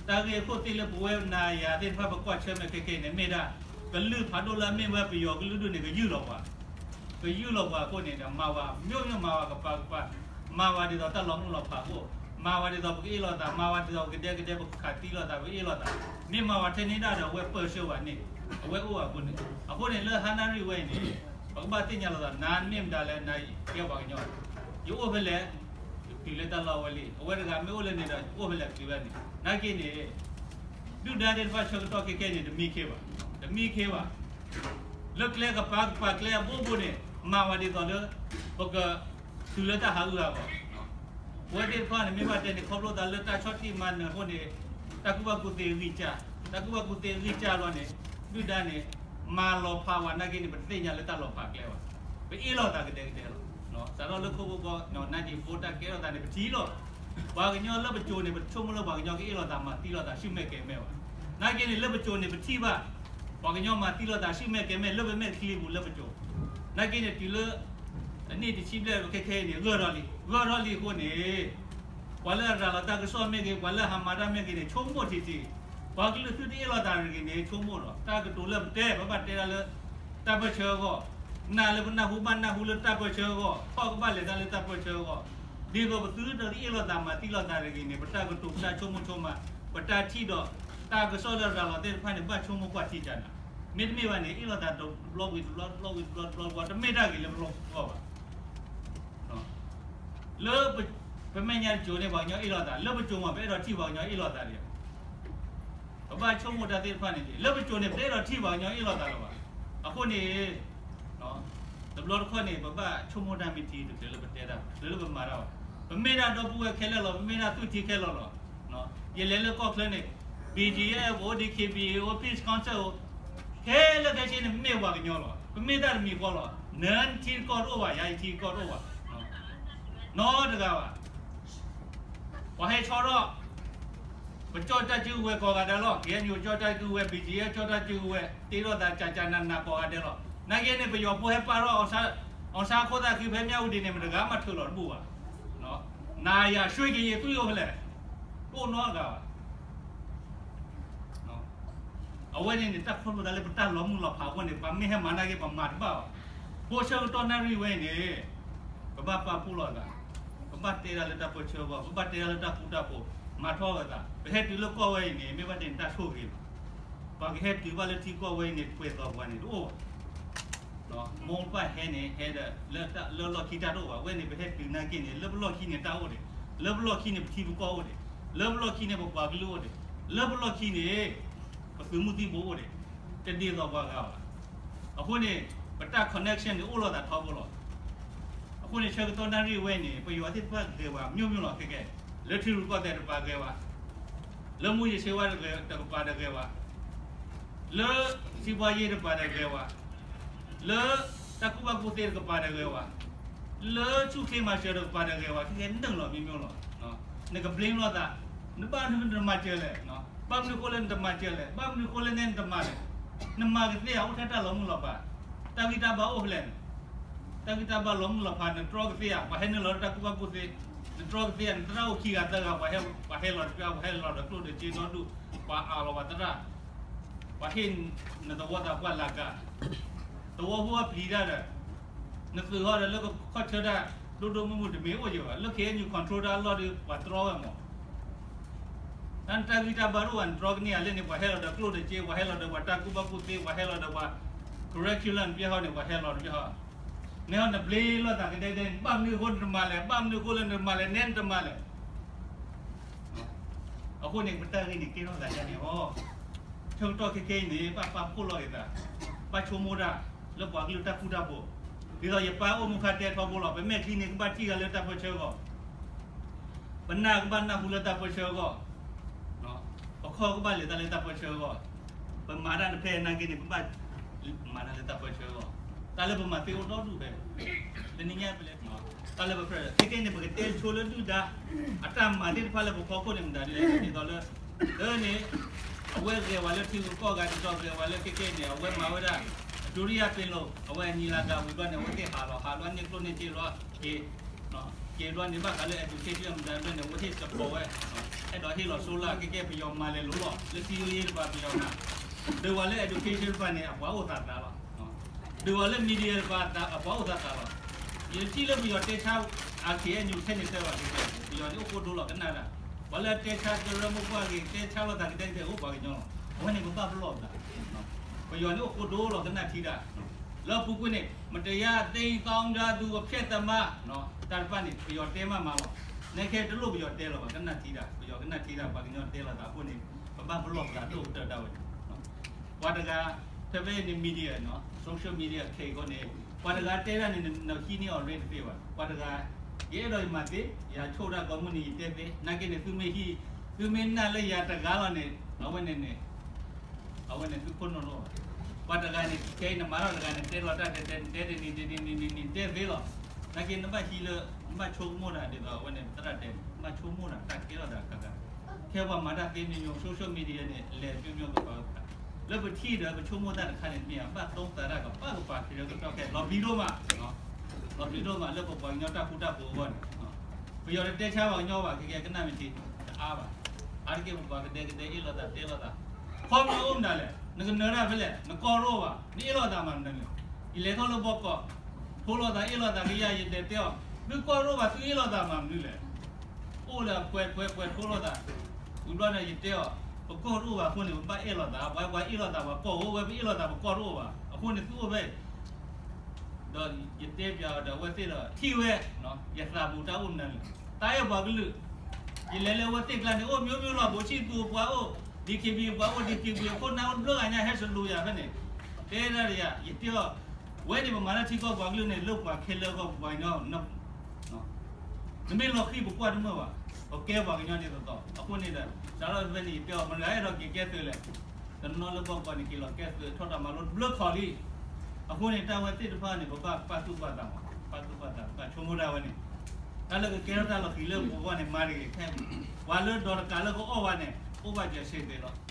တၢ်ဂ့ၢ်အခိၣ်သ့ၣ်လၢပဝဲနၤယၤသ့ၣ်တဖၣ် ပကွၢ်ဆၢၣ်မဲာ်ခဲခဲအံၤန့ၣ် မ့ၢ်ဒၣ် ကလုၢ်ဖးဒိၣ်လၢအမ့ၢ်ဝဲပယီၤကလုၢ်ဒိၣ်န့ၣ် ကယူၢ်လီၤပှၤ, ကယူၢ်လီၤပှၤအဃိန့ၣ်ဒီး မၤဝဲ မျိုးမျိုးမၤဝဲကပၤကပၤ, မၤဝဲဒ်သိးတၢ်လီၤမုၢ်လီၤဖးအဃိ, မၤဝဲဒ်သိးပကအ့ၣ်လိာ်သး, မၤဝဲဒ်သိးပကဒဲကဒဲ ပကခးသံလိာ်သး ပကအ့ၣ်လိာ်သး, မ့ၢ်မၤဝဲထဲန့ၣ်ဒၣ်ဒီး အဝဲပၢဆှၢဝဲန့ၣ်, အဝဲအိၣ်အဃိန့ၣ်, အဃိန့ၣ်လၢဟါနၣ်ရံၣ်ဝဲအံၤန့ၣ် ပကဘၣ်သ့ၣ်ညါလိာ်သး နၤမ့ၢ်မတၤလဲၣ်, နၤကဲပှၤကညီ, ယအိၣ်ဖဲလဲၣ်, တုၤလၢတၢ်လီၢ်ဝဲလံ, အဝဲတဂၤမ့ၢ်အိၣ်လၢန့ၣ်ဒီး အိၣ်ဖဲလဲၣ်တုၤဝဲန့ၣ်, နာ်က့န့ၣ် ဒုၣ်ဒါသ့ၣ်တဖၣ်ဆၢကတီၢ်ခဲခဲန့ၣ် တမံခ့ဘၣ်, တမံခ့ဘၣ်, လၢကျဲကပၤကပၤကျဲအဘိဘိန့ၣ် မၤဝဲဒ်သိးလၢ ပက တုၤလၢတၢ်ဟးဂူာ်ဟးဂီၤ, ပဝဲသ့ၣ်တဖၣ်န့ၣ် မ့ၢ်ဘၣ်တဲန့ၣ် ခီဖျိသးလၢတၢ်ဆီၣ်တံၢ်မၤနၢၤအဃိန့ၣ် တၢ်ကူၣ်ဘၣ်ကူၣ်သ့ဂံၢ်စၢ်, တၢ်ကူၣ်ဘၣ်ကူၣ်သ့ဂံၢ်စၢ်လီၤန့ၣ် ဒုၣ်ဒါန့ၣ် မၤလီၤဖးဝဲနာ်က့န့ၣ် ပတသ့ၣ်ညါလၢတၢ်လီၤဖးကျဲဘၣ်, ပအ့ၣ်လိာ်သးကဒဲကဒဲလီၤ, စးထီၣ်လၢခိၣ်ဖိဃီ နာ်က့ဖိတၢ်ကဲထီၣ်သးန့ၣ် ပထံၣ်လီၤ, ပှၤကညီလၢပစိၤန့ၣ် ပဆိကမိၣ်လၢပှၤကညီက့ၤအ့ၣ်လိာ်သးမၤသံလိာ်သးဆူၣ်မဲာ်ကဲၤမဲာ်ဘၣ်, နာ်က့န့ၣ် လၢပစိၤန့ၣ် ပထံၣ်ဘၣ် ပှၤကညီမၤသံလိာ်သးဆူၣ်မဲာ်ကဲၤမဲာ်လၢပမဲာ်ချံပူၤလၢပစိၤ, နာ်က့န့ၣ် တုၤလၢ အနံၣ်တဆံဘျဲၣ်ခဲခဲအံၤန့ၣ် ဂၢၢ်ထီၣ်လံ, ဂၢၢ်ထီၣ်လံအဃိန့ၣ် ပှၤလၢအရၤလီၤတၢ်ကစီၣ်မ့ၢ်ဂ့ၤ, ပှၤလၢအဟးမၤတၢ်မ့ၢ်ဂ့ၤန့ၣ် ဆိကမိၣ်ထံထံ, ပှၤကလုာ်သုတအ့ၣ်လိာ်သးတဂ့ၤန့ၣ် ဆိကမိၣ်လီၤ, တၢ်ကတိၤလၢပတဲ ပဘၣ်တဲဒၣ်လၢ တၢ်ပၢၢ်ဆၢအဂီၢ်, နာ်လၢပနၢ်ဟူဘၣ်နၢ်ဟူလၢတၢ်ပၢၢ်ဆၢအဂီၢ်, ထီၣ်ကဘၣ်လဲၤတၢ်လၢတၢ်ပၢၢ်ဆၢအဂီၢ်, ဒ်သိးပသုတအ့ၣ်လိာ်သးမၤသံလိာ်သးတဂ့ၤန့ၣ် ပတၢ်ကတိၤပတၢ်ဆိကမိၣ်ဆိကမး, ပတၢ်ထံၣ်ဒီး တၢ်ကစီၣ်လၢရၤလီၤသ့ၣ်တဖၣ်န့ၣ် ဘၣ်ဆိကမိၣ်ကွၢ်ထံကနၤ, မ့တမ့ၢ်ဘၣ်န့ၣ် အ့ၣ်လိာ်သးတဘျီဝံၤတဘျီ တဘျီဝံၤတဘျီ တဘျီဝံၤတဘျီ တမ့ၢ်တၢ်ဂ့ၤလၢပလီၢ်ကီၢ်ဘၣ် လၢပမဲာ်ညါတစိၤန့ၣ် ပှၤကညီအ့ၣ်လိာ်သး, လၢပစိၤမး ပအဲၣ်ဒိးထံၣ်ပှၤကညီအ့ၣ်လိာ်သးဒံးဧါ, ပဘၣ်ဆိကမိၣ်တၢ်သ့ၣ်တဖၣ်န့ၣ်, လၢပစိၤန့ၣ် ပတအဲၣ်ဒိးထံၣ်ပှၤကညီအ့ၣ်လိာ်သးလၢၤဘၣ်, အဃိန့ၣ် တဘျီတခီၣ်န့ၣ် ပဘၣ်ဆိကမိၣ်တၢ်မ့ၢ်ထံ တချုးလၢပတဲတၢ် တချုးလၢပမၤတၢ်ဘၣ်, ပမ့ၢ်ဒၣ်ဒီပုၢ်ဝဲၢ်ခဲလၢာ်လီၤ, ပမ့ၢ်ဒၣ်သူၣ်ထံခဲလၢာ်လီၤ, ယလဲၤလၢကီၢ်ချၢန့ၣ် BGF အိၣ် DKBA အိၣ် Peace Council အိၣ်, ခဲလၢာ်ခဲဆ့န့ၣ် မ့ၢ်ပှၤကညီလီၤ, ပမ့ၢ်တၢ်တမံၤဃီလီၤ, နထံကီၢ်တအိၣ်ဘၣ်, ယၤယထံကီၢ်တအိၣ်ဘၣ်, နီတဂၤဘၣ် ပှၤဟဲဆီထီၣ်, ပကၠီၣ်တၢ်စုကဝဲၤကိးဂၤဒဲးလီၤ, KNU ကၠီၣ်တၢ်စုကဝဲၤ, BGF ကၠီၣ်တၢ်စုကဝဲၤ, တ့ထီၣ်သးကၠးကၠးနးနးကိးဂၤဒဲးလီၤ, နာ်က့န့ၣ် ပယီၤဖိဟဲပာ်ထီၣ် အောင်ဆန်း အခိၣ်သၣ်ခံဖဲမၠၣ်ဝတံၤန့ၣ် မတဂၤမၤထုးလီၤတဘူၣ်ဘၣ်, နၤယၤ ရွှေကရင် သွံၣ်အိၣ်ဖဲလဲၣ်, တအိၣ်နီတဂၤဘၣ် အဝဲန့ၣ်န့ၣ် တၢ်ခီဖျိသးလၢပတၢ်လီၤမုၢ်လီၤဖးအဃိန့ၣ် ပှၤမ့ၢ်ဟဲမၤနာ်က့ ပမၤတဘၣ်ဘၣ်, ဖိဆၢကတီၢ်နၣ်ရံၣ်ဝဲအံၤန့ၣ် ပဘၣ်ပာ်ဖှိၣ်လိာ်သး, ပဘၣ်တဲဒၣ်လၢတၢ်ပၢဆှၢအဂီၢ်, ပဘၣ်တဲဒၣ်လၢတၢ်ဃူတၢ်ဖိး, မၤထီၣ်လိာ်သး, ပဟဲတုၤလၢကီၢ်ဝဲအံၤန့ၣ် မ့ၢ်ဘၣ်တဲန့ၣ် တၢ်ဆိၣ်ဂ့ၤလီၤ, ပှၤကဟဲတုၤဘၣ်လၢထံကီၢ်ဝဲအံၤန့ၣ် ကွဲးသိးပှၤန့ၣ်တအိၣ်ဘၣ် မိၢ်ပၢ်ဟဲန့ၣ် ဟဲဒီး လၢလီၢ်ခံတၢ်တအိၣ်ဘၣ်, ဝဲန့ၣ် ပဟဲတုၤနာ်က့န့ၣ် လၢပလီၢ်ခံန့ၣ်တၢ်အိၣ်ဒံး, လၢပလီၢ်ခံန့ၣ် ပထံပကီၢ်အိၣ်ဒံး, လၢပလီၢ်ခံန့ၣ် ပပှၤကလုာ်အိၣ်ဒံး, လၢပလီၢ်ခံန့ၣ် ပသုးမုၢ်သံၣ်ဘိအိၣ်ဒံး, တဒ်သိးပှၤဂၤဘၣ်, အဃိန့ၣ် ပတၢ် connection န့ၣ် အိၣ်လိာ်သးထီဘိလီၤ, အဃိန့ၣ် ဆၢကတီၢ်နၣ်ရံၣ်ဝဲအံၤန့ၣ် ပယီၤသ့ၣ်တဖၣ်ဂဲၤဝဲ မျိုးမျိုး လီၤခဲကဲ, လၢထံရူၢ်ကီၢ်သဲးတပၤဂဲၤဝဲ, လၢမူယစ့ဝါတကပၤတဂဲၤဝဲ, လၢစံးဘွါယ့တပၤတဂဲၤဝဲ, လၢတၢ်ကူၣ်ဘၣ်ကူၣ်သ့တကပၤတဂဲၤဝဲ, လၢဆူၣ်ချ့မၤစၢၤတကပၤတဂဲၤဝဲ, ခဲကဲနုာ်လီၤ မျိုးမျိုး လီၤ, နက blame လိာ်သး, နဘၣ်မနုၤနတမၤစၢၤလဲၣ်, ဘၣ်မနုၤဃိလၢနတမၤစၢၤလဲၣ်, ဘၣ်မနုၤဃိလၢနဲနတမၤလဲၣ်, နမၤကသ့ဧါ အိၣ်ထဲတၢ်လီၤမုၢ်လီၤဖး, တၢ်ဂံၢ်တၢ်ဘါအိၣ်ဖဲလဲၣ်န့ၣ်, တၢ်ဂံၢ်တၢ်ဘါလီၤမုၢ်လီၤဖး နတြီကသ့ဧါ, ပှၤဟဲနုာ်လီၤလၢတၢ်ကူၣ်ဘၣ်ကူၣ်သ့, နတြီကသ့ဧါ, နသရၣ်အိၣ်ခံဂၤသၢဂၤ, ပှၤဟဲလီၤတပျၢ်, ပှၤဟဲလီၤဒီးကျိၣ်ဒီးစ့ဒီဒူၣ်, ပှၤအးလီၤပှၤသရၣ်, ပှၤဟ့ၣ်နသဝီသးပှၢ်လၢက, သဝီဖိအပျံၤတၢ်ဒီး နသုးဟီဒီးလၢကခီၣ်ဆၢတၢ် ဒိၣ်ဒိၣ်မုၢ်မုၢ်တမ့ၢ်အိၣ်ယံၤဘၣ်, လၢ KNU control တၢ်အလီၢ်ဒီး ပှၤတြီဝဲမး, တၢ်နတၢ်ဂံၢ်တၢ်ဘါတအိၣ်ဘၣ် နတြီကန့ၢ်ဧါလဲၣ်န့ၣ်, ပှၤဟဲလီၤဒီးကျိၣ်ဒီးစ့, ပှၤဟဲလီၤဒီးပှၤတၢ်ကူၣ်ဘၣ်ကူၣ်သ့, ပှၤဟဲလီၤဒီးပှၤ curriculum တပျၢ်ဟီန့ၣ်, ပှၤဟဲလီၤတပျၢ်ဟီ, နဟီန blame လိာ်သးကဒဲကဒဲ, ဘၣ်မနုၤအဃိ နတမၤလဲၣ်, ဘၣ်မနုၤအဃိလၢနတမၤလဲၣ်, နဲနတမၤလဲၣ် အဃိန့ၣ် ပတၢ်ဂ့ၢ်န့ၣ် ကဲထီၣ်သးဒ်န့ၣ်လီၤ. ဆၢကတီၢ်ခဲခဲအံၤန့ၣ် ဘၣ်ပာ်ဖှိၣ်လိာ်က့ၤသး, ဘၣ်ဆိကမိၣ်တၢ်လၢပှၤကလုာ်တၢ်ဃူတၢ်ဖိး, ဒ်သိးယပၢ်အိၣ်မူခါတဲထီဘိလီၤ, ပမဲာ်ချံန့ၣ် ကဘၣ်ထံၣ်ဂၤလၢတၢ်ပၢဆှၢအဂီၢ်, ပနၢ်ကဘၣ်နၢ်ဟူလၢတၢ်ပၢဆှၢအဂီၢ်, ပခီၣ်ကဘၣ်လဲၤတၢ်လၢတၢ်ပၢဆှၢအဂီၢ်, ပမၤတၢ်တဖဲအံၤနာ်က့န့ၣ် ပဘၣ်မၤတၢ်လၢတၢ်ပၢဆှၢအဂီၢ်, တၢ်လၢပမၤသ့အိၣ်ဒီဒူၣ်ဖဲ တနံၤညါပလဲၤ တၢ်လၢပကြၢး ခဲကဲန့ၣ် ပကတဲဆိလၢဒုၣ်ဒါ အတၢ်မၤသ့ၣ်တဖၣ်လၢပဖီခိၣ်န့ၣ် မတၤဒ်လဲၣ် ဒ်သိးလၢ လၢန့ၣ် အဝဲဂဲၤဝဲလၢထံဂုၤကီၢ်ဂၤ ဒ်သိးဂဲၤဝဲလၢခဲကဲန့ၣ် အဝဲမၤဝဲဒၣ် ဒုတိယပင်လုံ အဝဲအနံၤလၢကဝံၤဘျီန့ၣ် အဝဲသ့ၣ်ဟးလီၤ ဟးလီၤန့ၢ်ကျိၣ်န့ၢ်စ့လီၤက့ၤ ကဲဘျီန့ၣ်ဘၣ်ဃးလၢ education မတၤဘျီန့ၣ် အဝဲဟ့ၣ်စပီၤဝဲ, အဲၣ်ဒိးဟ့ၣ်လီၤ solar ကဲကဲပယီၤမၤလဲၤလိၤလီၤ လၢစံယိယ့တပၤပယီၤမၤ, ဒုးဝဲလၢ education တပၤန့ၣ် အပှၤအိၣ်သးသးလီၤ. ဒုးဝဲလၢ media တပၤ အပှၤအိၣ်သးသးလီၤ. ယထံၣ်လၢပယီၤတဲဆါ အ KNU ထဲန့ၣ်တဲဘၣ်ကဲကဲ ပယီၤန့ၣ်အိၣ်ဃိဒိလီၤကနၣ်ဒၣ်, ပှၤလၢတဲဆါကရၢမိၢ်ပှၢ်ဂ့ၤ တဲဆါလိာ်သးကဒဲကဒဲအိၣ်ပှၤကညီလီၤ. အဝဲန့ၣ်ပဘၣ်ပလီၢ်ပသး, ပယီၤန့ၣ်အိၣ်ဃိဒိလီၤကနၣ်ထံဒၣ်, လၢပူၤကွံာ်န့ၣ် မတရားသင့်သောင်းကျန်းသူ အဖျက်သမား တၢ်တဖၣ်န့ၣ် ပယီၤတဲမးမးလီၤ. နခဲတလိၣ်ပယီၤတဲလီၤဘၣ် ကနၣ်ထံဒၣ် ပယီၤကနၣ်ထံဒၣ် ပှၤကညီတဲလိာ်သးအဃိန့ၣ် ပဘၣ်ပလီၢ်ပသးဒိၣ်ကတၢၢ်ဒၣ်ဝဲန့ၣ်, ပှၤတဂၤ ဖဲဖဲန့ၣ် media နီၤ social media ခဲအံၤဃီန့ၣ် ပှၤတဂၤတဲဒၣ်န့ၣ် နဟံးန့ၢ်အီၤရ့တသ့ဘၣ်. ပှၤတဂၤ ယအဲၣ်ဒိးယမၤသ့ ယဆိၣ်တၢ်ကိးမုၢ်နံၤယတဲသ့ နာ်က့န့ၣ် သုမ့ၢ်ဟံး သုမ့ၢ်နာ်လၢယၤတဂၤလီၤန့ၣ် အဝဲန့ၣ်န့ၣ် အဝဲန့ၣ်သုခိၣ်နူာ်လီၤ. ပှၤတဂၤန့ၣ် ခဲအံၤနမၤထီၣ်တဂၤန့ၣ် တဲလီၤတၢ်တဲတဲတဲတနံၤတနံၤနံၤနံၤနံၤတဲသ့လီၤ. နာ်က့ နဘၣ်ဟံးလၢ နဘၣ်ဆိကမိၣ်တၢ်ဒ်သိးအဝဲန့ၣ် ပသရၣ်တဲန့ၣ် ဘၣ်ဆိကမိၣ်တၢ်တၢ်ကဲထီၣ်သးတခါခါ, ခဲပှၤမၤတၢ်သ့မ့ၢ်မ့ၢ် social media န့ၣ် လဲၤမ့ၢ်မ့ၢ်ကပၤကပၤ, လၢပထံၣ်ဒီးပဆိကမိၣ်တၢ်တခါန့ၣ် မ့ၢ်ဘၣ်သုံးသပ်တၢ်ကပၤကပၤ ခဲလၢကတီၢ်ခဲ လီၤပျံၤဒိၣ်မး လီၤပျံၤဒိၣ်မးလၢပပှၤကညီတၢ်ဃူတၢ်ဖိးအဂီၢ်န့ၣ်, ပယီၤတတဲဆါပှၤကညီဘၣ် ခဲကဲကနၣ်မ့ၢ်ထံ တအါဘၣ်. အါတက့ၢ်ပပှၤကဒဲကဒဲအ့ၣ်လိာ်သးတဲလိာ်သး, ခီမ့ၢ်အိၣ်မတၤလဲၣ် နကနၢၤတၢ်ဖဲလဲၣ် နကီၢ်တအိၣ်ဘၣ် နအ့ၣ်လိာ်သးမးမနုၤလဲၣ်. ယလဲၤထီၣ်လၢဘီကီး ဖိလိာ်သးအ့ၣ်လိာ်သးကယၤ ယလဲၤတဲအီၤ သုကီၢ်တအိၣ်ဘၣ် သုအ့ၣ်လိာ်သးမးမနုၤလဲၣ်. အိၣ်လၢအပှဲၤပှဲၤပှဲၤဖိလိာ်သး, ဝံၤဘျီန့ၣ် ယတဲအီၤ ပကီၢ်တအိၣ်ဘၣ်အဃိန့ၣ် ပဘၣ်အဲၣ်လိာ်သး ပှၤပှၤအ့ၣ်လိာ်သးပှၤကီၢ်အိၣ် ဝဲပအ့ၣ်လိာ်သးပကီၢ်တအိၣ်ဘၣ် အဃိန့ၣ်သုအိၣ်ဖဲ ဒီးယတဲပျးအီၤဒီးအဝဲသ့ၣ်ဒီးထံၣ်ဝဲ, ယသးပူၤတၢ်အိၣ်မနုၤလဲၣ်. တၢ်အဲၣ်ပှၤကလုာ်, ယလဲၤလၢအဝဲသ့ၣ်ကျါန့ၣ် အိၣ်မ့ၢ်မ့ၢ်လီၤ ဘိးဆံၣ်သူးပှၤအိၣ်, DKB ပှၤအိၣ် DKB အခိၣ်နၢ်အိၣ်တဘျုးဂၤညါ ဟဲစလူၤယၤဖဲန့ၣ်, တဲဒၣ်ယၤ ယတဲအီၤ, ဝဲန့ၣ်ပမၤတၢ်ထံကီၢ်ပှၤကလုာ်န့ၣ် လၢပှၤခဲလၢာ်အဂီၢ် ပပှၤကညီ နမ့ၢ်လီၤဃံၤပကွၢ်တမုာ်ဘၣ်, ပကဲပှၤကညီဒ်သိးသိး အဃိန့ၣ်ဒီး စးထီၣ်ဖဲန့ၣ် ယတဲအီၤ မတၤအဲၣ်ဒိးက့ၤကဲသုးလဲၣ်, တနီၤလၢဘီကီးန့ၣ် က့ၤလီၤကဲသုးထီၣ်တၢ်မၤလိတဘျုးခီၣ်လံ. အဃိန့ၣ် တၢ်ဝဲသ့ၣ်တဖၣ်န့ၣ် ပဘၣ်ပာ်သူၣ်ပာ်သးမး ပာ်သူၣ်ပာ်သး ပဘၣ်ဆိကမိၣ်ဒၣ်ဝဲန့ၣ်, တၢ်လၢကကဲထီၣ်တၢ်လီၤဃံၤလၢပဂီၢ်န့ၣ် မၤတဂ့ၤခဲအံၤ, ပှၤလၢဒီးတကးလၢကအီၣ်ဝဲန့ၣ် အိၣ်ဘၣ်စၢၤဆံးသ့လီၤ.